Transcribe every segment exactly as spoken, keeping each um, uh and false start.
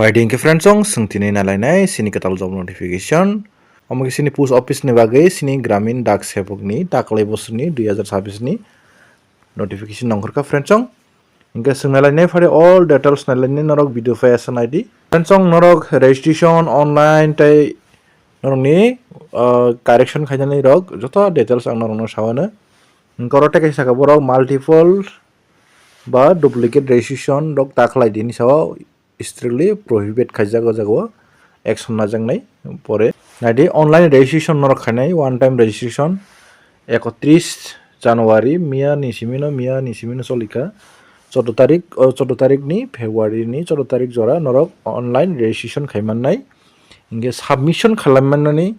Bai di hwnkhe friends, chwng sini nalainai sini kwtal job notification. Omo khe sini post office ni bagwi sini Gramin Dak Sebok ni taklai bosor ni dui hazar sabis ni notification nongkhorkha friends. Hwnkhe chwng nalainai phari all details nalainai norok video phai asa naidi. Friends, norok registration online tei norokni, ah, correction khainani rok joto details ang norokno sawano. Hwnkhe oro tei kaisa sakha borok multiple ba duplicate registration rok ta khlai di hinwi sao. Strictly prohibit khaijak o jaga o, action najaknai. Pore naidi, online registration norok khainai, one time registration ekotris January miya ni simi no, miya ni simi no cholikha, chordo tarik, o chordo tarik ni February ni chordo tarik jora norok online registration khai mannai. Hingke submission khalai mannani,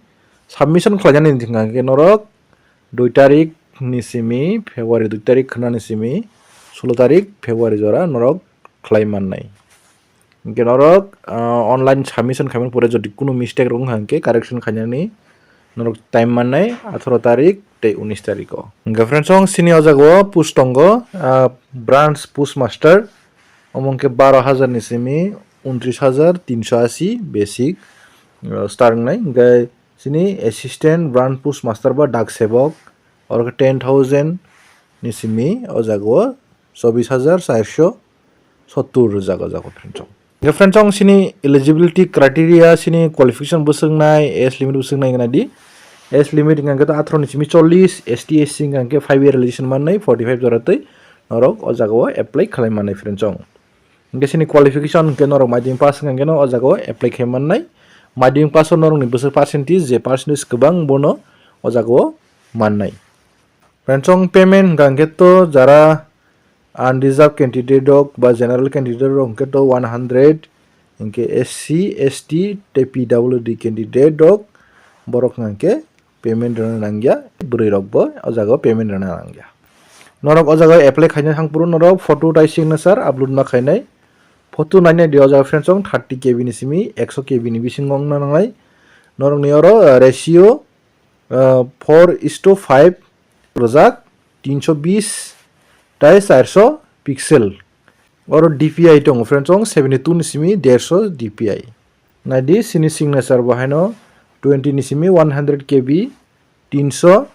submission khlainani hingke norok dui tarik ni simi, February dui tarik khwnani simi, sulo tarik February jora norok khlai mannai. Hingke norok, ah, online submission khaimani pore jodi kunu mistake rok wngkha hingke correction khainani norok time mannai atharo tarik tei unis tariko. Hingke friends, chwng sini o jaga o post tongo, ah, branch post master, omo hingke baro hajar ni simi untris hajar tinso asi basic, ah, star wngnai. Hingke sini assistant branch post master ba dak sebok, oro khe ten thousand ni simi o jaga o chobis hajar charso sottur rwjak o jaga o friends. Hingke friends, chwng sini eligibility criteria, sini qualification bwswk nai, age limit bwswk nai wngna di. Age limit hingka hingke to atharo ni simi chollis, S T, S C hingka hingke five year relaxation mannai, forty five jora twi norok o jaga o apply khlai mannai friends. Hingke sini qualification hingke norok madhyamik pass hingka hingke no o jaga o apply khai mannai. Madhyamik pass o norokni bwswk percentage, je percentage kwbang bono o jaga o mannai. Friends, chwng payment hingka hingke to jara unreserved candidate rok ba general candidate rok hingke to one hundred, hingke S C, S T tei P W D candidate rok borok hingka hingke payment rwna nangya, bwrwi rok bo o jaga o payment rwna nangya. Norok o jaga o apply khaina thangphuru norok photo tei signature upload ma khainai. Photo nainai di o jaga friends, chwng thirty K B ni simi ekso K B ni bisingo wngna nangnai. Norokni oro, uh, ratio, uh, four is to five rwjak, tinso bis tei charso pixel. Oro D P I tongo friends, chwng seventy two ni simi derso D P I. Naidi sini signature bo haino twenty ni simi one hundred K B, tinso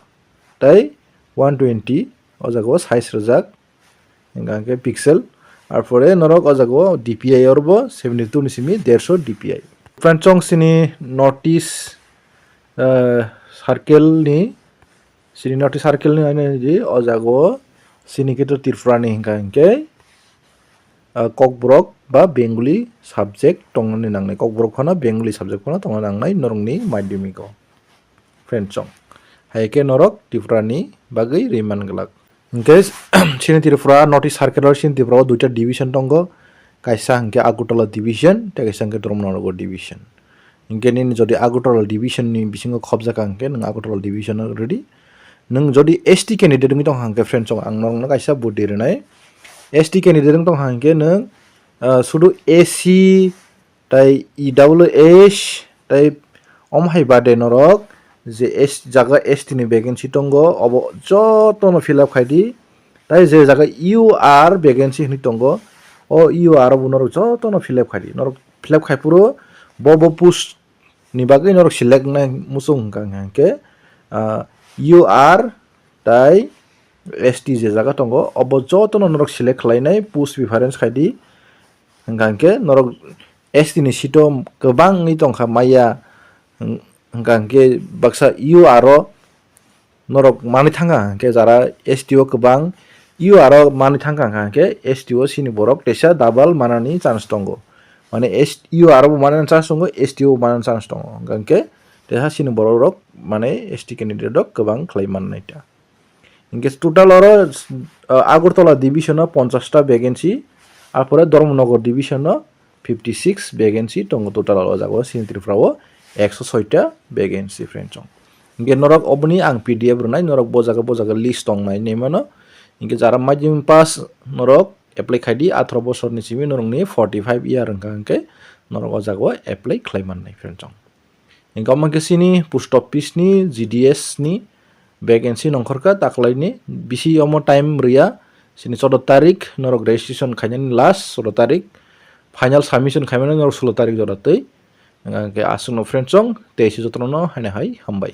tei one twenty o jaga o size rwjak, hingka hingke pixel. Arpore norok o jaga o D P I oro bo seventy two ni simi derso D P I. Friends, chwng sini notice, eh, circle ni, sini notice circle ni haino di o jaga o sini khe to Tripura ni hingka hingke, ah, Kokborok ba Bengali subject tongnani nangnai, Kokborok phano Bengali subject phano tongna nangnai norokni madhyamiko. Friends, chwng hai khe norok Tripura ni bagwi rwi man glak. Hingke sini Tripura notice circle o sini Tripura o duita division tongo, kaisa hingke Agartala division tei kaisa hingke Dharmanagar division. Hingke nini jodi Agartala division ni bisingo khobjak hingke nwng Agartala division o rwdi. Nwng jodi S T candidate wngwi tongkha hingke friends, chwng ang norokno kaisa budi rwnai. S T candidate wngwi tongkha hingke nwng, ah, sudu A C tei E W S tei omo hai bade norok je S, jaga S T ni vacancy tongo, obo jotono fill up khaidi. Tei je jaga U R vacancy hinwi tongo, o U R o bo norok jotono fill up khaidi. Norok fill up khai phuru bo, bo post ni bagwi norok select nai muchung hwnkha hwnkhe, ah, U R tei S T je jaga tongo, obo jotono norok select khlainai, post preference khaidi. Hwnkha hwnkhe norok S T ni seat o kwbangwi tongkha maya, hwnkha hwnkhe baksa U R o norok manwi thangkha hwnkhe jara S T o kwbang, U R o manwi thangkha hwnkhe S T o sini borok teisa double manani chance tongo. Mane S-, U R o bo manani chance tongo, S T o bo manani chance tongo. Hwnkhe teisa sini borok rok mane S T candidate rok kwbang khlai mannai ta. Hwnkhe total oro, uh, Agartala division o ponchash ta vacancy, arpore Dharmanagar division o fifty six vacancy tongo total o jaga o, sini Tripura o ekso soi ta vacancy friend chong. Hingke norok oboni ang P D F rwnai, norok bo jaga bo jaga list tongnai hinwi mano. Hingke jara madhyamik pass norok apply khaidi, atharo bosor ni simi norokni forty five year wngkha hingke norok o jaga o apply khlai mannai friend chong. Hingke omo khe sini post office ni G D S ni vacancy nongkhorkha taklaini bisi omo time rwya, sini chordo tarik norok registration khainani last chordo tarik. final submission khaimani norok sulo tarik jora twi. Hwnkhe aswkno friends song, tei se jotono haino hai hambai.